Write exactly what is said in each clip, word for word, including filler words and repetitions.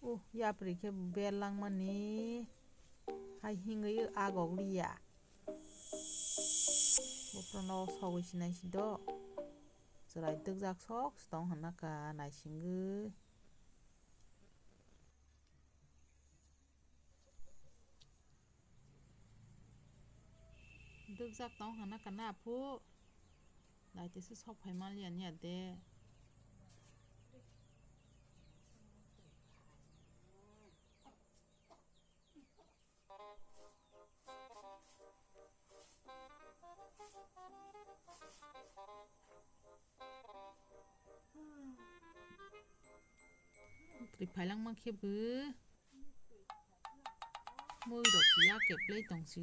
Uh, yapri khe berlangmani hai hingwi agok liya. Bophano sogwi sinai si do. Chwrai dwkjak sok si tong hwnna ka naisingwi. Dwkjak tong hwnna ka na phu. Naitwse sok phai man liya niya de. Twi phailangma khe bo mui rok ya keplai tong si.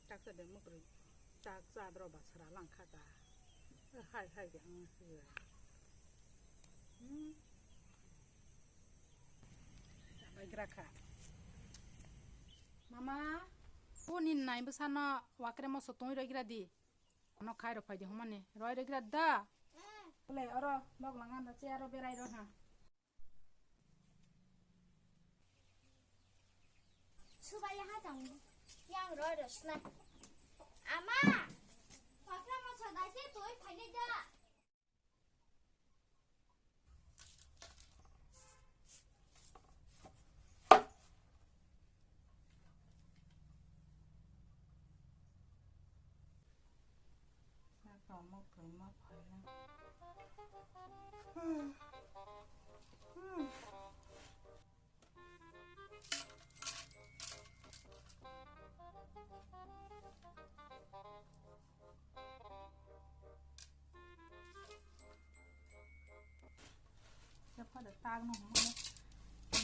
Taksa de mukri, taksa dro basra langkha ta. Hai, hai, de ang sira. Hmm. Bai gra kha. Mama, o ni nai bwsa no wakre moso tongwi roi gra di. Ano khai rok phai di homani. Roi roi gra da. Le oro bok langa da che aro berai ro ha. Subaya ha tong. Yang roi ro sna. Ama. Wakre moso dai se toi phai ni da. Khe phado tagno hwnmano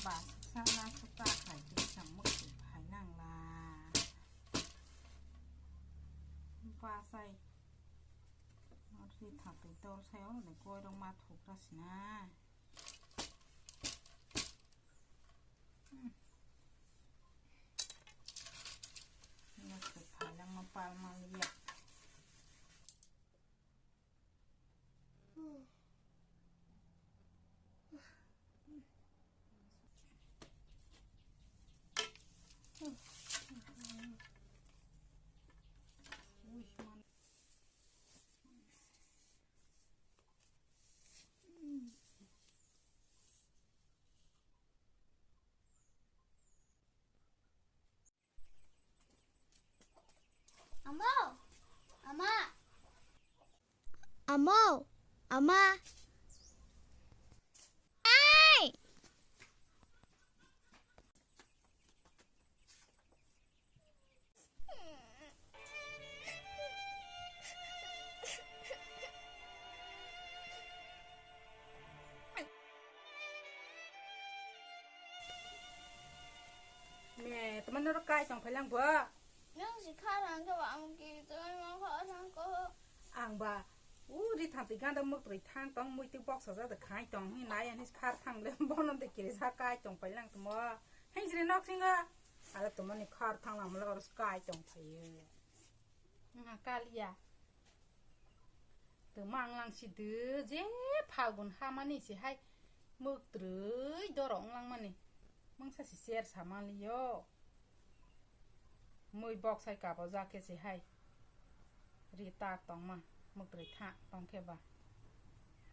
ba sa la sa ta khai khe sa mukti phai nang la. Ba sai. Ri thang twi tor sai o de koi rok ma thuk ra sina. Mukti phai nang ma pal ma liya. Amo, ama. Amo, ama. Ai! Me, tama norok kai tong phailang bo? Nang si kha rang khe ba ang ki tong ma kha rang ko. Ang ba, u ri thang twi ganda muk twi thang tong mui twi bok sa ja de khai tong hi nai ani khar thang le bono de kiri sa kai tong phailang tamo. Hei jire nok singa. Ala tamo ni khar thang lam le oro kai tong phai. Nga kaliya. Twma wnglang si de je Phalgun hamani si hai mwktrwi dorok wnglang mani. Mungsa si cher sa manliyo. Mui bok sai kabo ja khe si hai. Ri tak tongma mwktrwi tha tong khe ba.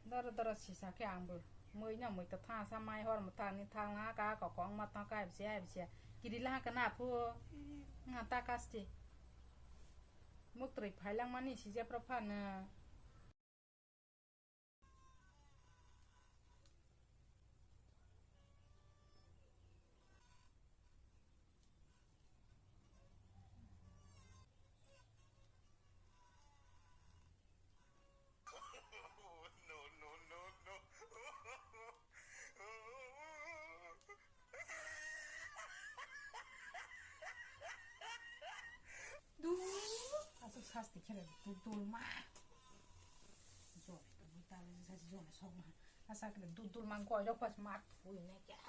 Doro doro sisa khe ang bo. Mui no mui to tha sa mai hor mo thani thang ha ka kokong ma tong ka bisi hai bisi. Kiri la ha ka na phu. Nga ta kasti. Mwktrwi phailangmani sijephru phano. Duk, Sasti khe dudul ma. Jole, dudul ta, jole sok ma. Asa khe dudul ma, goi rok pas ma thui ne kya.